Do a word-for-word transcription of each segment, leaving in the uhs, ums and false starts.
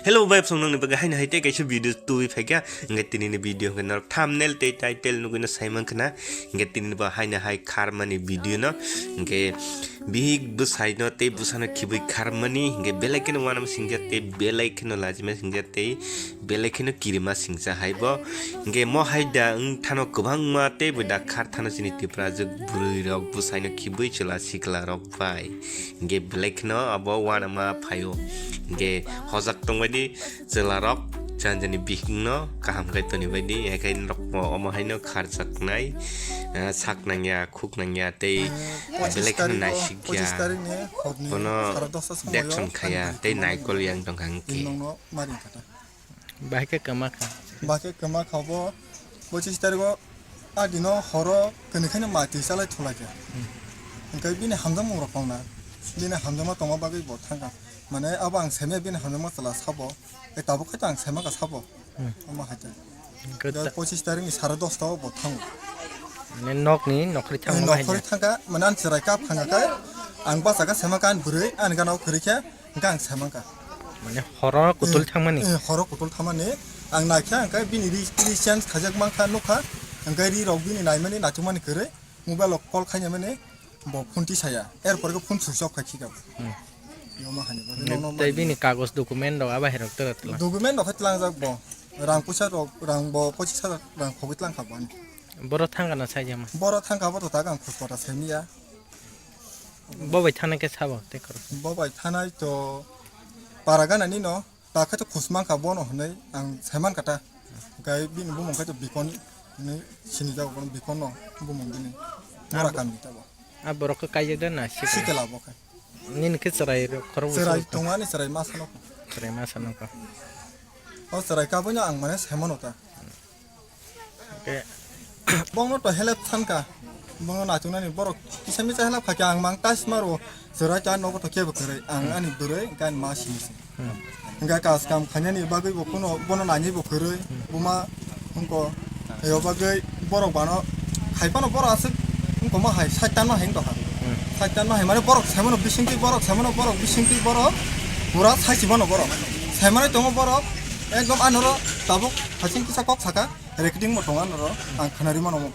Hello, vibe song nangni bagwi haino hai tei kaisa video tubui phaikha. Hingke tini ni video hingke norok thumbnail tei title nugui no sai mankha na. Hingke tini ni bo haino hai kharmani video no. Hingke bihik bwsai no tei bwsa no khibui kharmani. Hingke belai kheno wanama singja tei belai kheno lajima singja tei belai kheno kirima singja hai bo. Hingke mo hai da wng thano kwbangma tei bo da khar thano chini Tipra jwk bwrwi rok bwsai no khibui chwla sikla rok bai. Hingke belai kheno abo wanama phaio. Hingke hojak tongbaidi chwlarok janjani bihikno kaham khe tonibaidi, haikhai norokbo omo haino kharjaknai, ah, sak nangya, khuk nangya tei belai kheno naisikya. Bono dection khaya tei naikol yang tongkha hingke. Bahai khe kwma kha. Bahai khe kwma kha bo pochis tarikgo a dino horo kwnwi khaino mati chalai thulai kha. Hmm. Hwnkhe bini hamjakmung rok tongna, bini hamjakma tongma bagwi bo thangkha. Mane abo ang saimaya bini hamjakma chwla sabo, tei tabuk khe to ang saimankha sabo. Hmm. Omo hai khe. Hwnkhe da ta- pochis tarikni sare dosta o bo thango. Mane nokni nokhorwi thango. Nokhorwi thangkha, mane ani chwrai kap thangkha khe ang bachakha saimankha ani bwrwi ani gana o kwrwi khe. Hingke ang sai mankha. Mane horo kutul thangmani? Eh, horo kutul thangmani. Ang naikha hingke bini ri, ri change khaijak mankha nukha. Hingke ri rok bini naimani nachukmani kwrwi. Mobile rok call khainamani bo phone tisaya. Er pore khe phone switch off khai khika. Hmm. Yono hani bagwi nono tei mani. Bini kagoj document rok abo hai rok tora tla? Document rok khe tlangjak bo. Rang puisa rok, rang bo pochis hajar rang khogwi tlangkha bo ani. Boro thangkha na saijama? Boro thangkha bo to tak ang khoj pata saimya. Bo bai thanai khe sabo tei khoroksa. Bo bai thanai to para gana ni no, ta khe to khus mankha bono hwnwi ang sai mankha ta. Gai bini bumung khe to Bikon hwnwi sini jago, bono Bikon no bumung bini. Mora kam ni ta bo. A borok khe kaijak da na sikla? Sikla bo khe. Nini khe chwrai rok khorok. Chwrai tongmani chwrai ma sano. Chwrai ma sano kha. O chwrai ka bono ang mane sai mano ta. Hwnkhe bongno to help thanka, bongno nachuknani borok kisa misa help khaikha, ang mang tais maro, chwrai ta nogo to kebo kwrwi, ang ani bwrwi hwnkhe ani ma simi se. Hmm. Hwnkhe kas kam khainani bagwi bo kuno bono nani bo kwrwi, hmm, buma hwnkhe yo bagwi borok bano hai phano borok aswk wngkoma hai saitan ma hai wngkha. Hmm. Saitan ma hai mane borok saimano bisingtwi borok, saimano borok bisingtwi borok pura saisi mano borok. Saimano tongo borok ekdom anoro tabuk hasing kisa kok saka. Recording bo tongo norok, ang khwnari mano omo.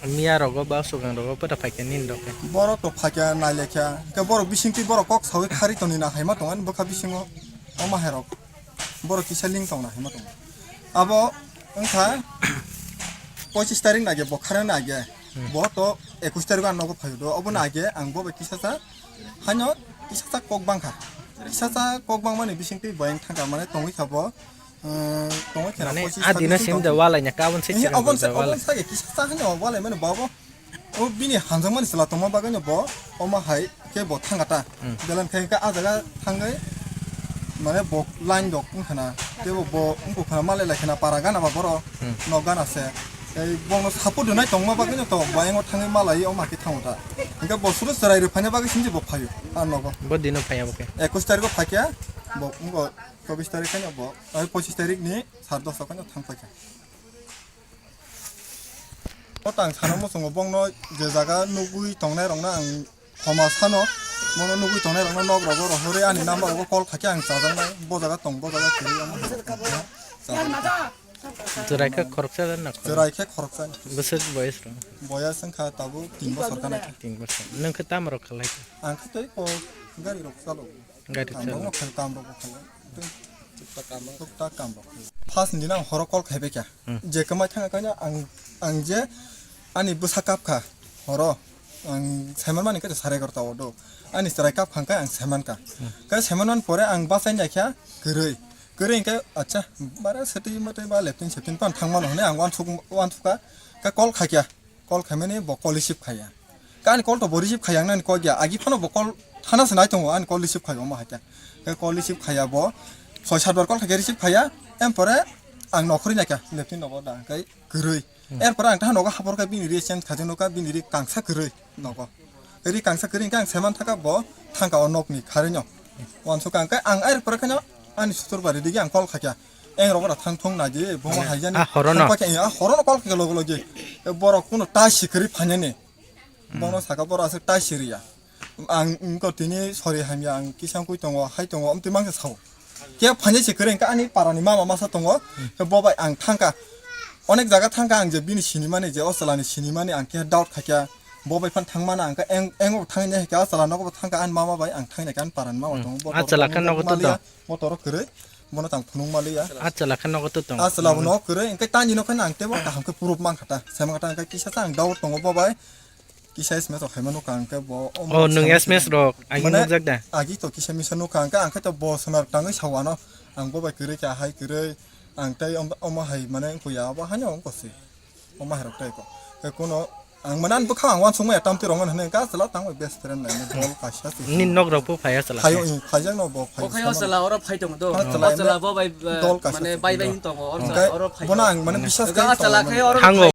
Miya rogo ba swkang rogo pura phaikha nini rok khe. Borok to phaikha nai lekha, hwnkhe borok bisingtwi borok kok sawi khari tongni na haima tongo ani bwkha bisingo, omo hai rok borok kisa ling tongna haima tongo. Abo wngkha pochis tarik na age bo khara na age, hmm, bo to ekush tarik o ang nogo phaio do, obo na age ang bo bai kisa sa haino kisa sa kok bangkha, kisa sa kok bangmani bisingtwi bo ang thangkha mane tongwi kha bo. Tongwi kheno mane pochis a dino tarik sim da walai nya kabon se. Eh, sigang obon da se, obon walai. Sage kisa sa hanya walai mane babo. O bini hanjang mani sela tongma bagwi no bo omo hai ke bo thangata. Hmm. Belan khai ka a jaga thangwi mane bo line dok wngkhana. Tebo bo wngkha khana malai lai khana para gana ba boro. Hmm. Nok gana se. Ei bongno support dunai tongma bagwi no to bayango thangwi malai omo hai ke thango ta. Hingke bo suru chwrai rw phaina bagwi sinji bo phaio a nogo. Bo dino phaiya bo ke? Ekush tariko phaikya bo wngkha. Chobbish tarik khe bo, ai, pochis tarik ni sar dos khe thang paikha. O tang sana muchungo bongno je jaga nugui tongnai rokno ang khoma sano, bono nugui tongnai rokno nok rogo rohorwi ani number rogo call khaikhe ang chajaknai, bo jaga tong, bo jaga kwrwi, omo hai. Chwrai khe khoroksa na khorok? Chwrai khe khoroksa. Bwswk boyes rok? Boyes wngkha tabuk tin bosor kana. Tin bosor. Nwng khe tamo rok khalai kha? Ang khe tei ko gari rok chalo. Gari chalo. Ang bo khayo, kam rok bo khayo. Tuktak kam rok. Tuktak kam rok khayo. First ni dina ang horo call khai bai kha. Hmm. Je kwmai thang kanya ang, ang je ani bwsa kap kha horo. Ang saiman mani khe sare egarota o do. Ani chwrai kap kha khe ang saiman kha. Hmm. Khe saiman man pore ang bachai nai kha kwrwi. Kwrwi hwnkhe acha bara seti mate ba leptin septin pan thang mano hwnwi ang uansuk, uansuk kha. Khe call khai kha. Call khaimani bo call receive khaiya. Khe ani call to bo receive khaiya, ang nani kok ya. Agi phano bo call thana se nai tongo, ani call receive khaiya omo hai khe. Khe call receive khaiya bo, soi sat bar call khaikhe receive khaiya. Em pore ang nokhorwi naikha, leptin nogo da, khe kwrwi. Hmm. Em pore ang taha nogo hapor khe bini ri change khaijak nukha, bini ri kangsa kwrwi nogo. Ri kangsa kwrwi hwnkhe ang saiman thaka bo thangka o nokni kharino. Uansukha hwnkhe ang air pore kheno ani sutur bari digi ang call khaikha. Eng rok ora thang thung nai di, bomo mane haijani. A horono? Thang pakhe, a horono call khe loge loge. E borok kuno ta sikri phanyani. Hmm. Bono saka borok aswk ta siriya. Ang wngkha tini sori hamya, ang kisang kui tongo, hai tongo, amtwi mangsa sao. Khe phainai se kwrwi, hwnkhe ani parani mama masa tongo. Khe bo bai ang thangkha. Onek jaga thangkha ang je bini sinimani, je o chwlani sinimani ang khe doubt khaikha. Bo bai phan thangmana ang khe eng, eng bo thangwi nai kha, o chwla nogo bo thangkha, ani mama bai ang thangwi nai kha, ani parani mama tongo. Bo Ah, chwla khe nogo to maliya, tong. Bo toro kwrwi, bono tang phunuk maliya. Ah, chwla khe nogo to tong. Ah, chwla bo nogo kwrwi, hwnkhe tani no khe ang tebo kaham khe proof mankha ta. Saimankha ta, hwnkhe kisa sa ang doubt tongo bo bai. Kisa S M S rok khaima nukha ang khe bo, oh, nwng S M S rok ang nukjak da? Agi to kisa misa nukha ang khe, ang khe to bo swnam tangwi sao ano. Ang bo bai kwrwi kha, hai kwrwi. Ang tei om-, omo hai mane wngkha ya, abo haino wngkha se. Omo hai rok tei ko. Khe kuno ang mane ani bwkha ang uansukmaya tamtwi rok mani hwnwi ka chwla tangwi best friend lai dol kaisa se. Ni nok rok bo phai achwla. Phaio, i, phaijak no bo phai. Bo khai o chwla oro phai tongo do. O chwla bo bai, dol kaisa mane se bai bai hin tongo, o chwla oro phai. Bono ang mane biswas khai chwla khai oro thango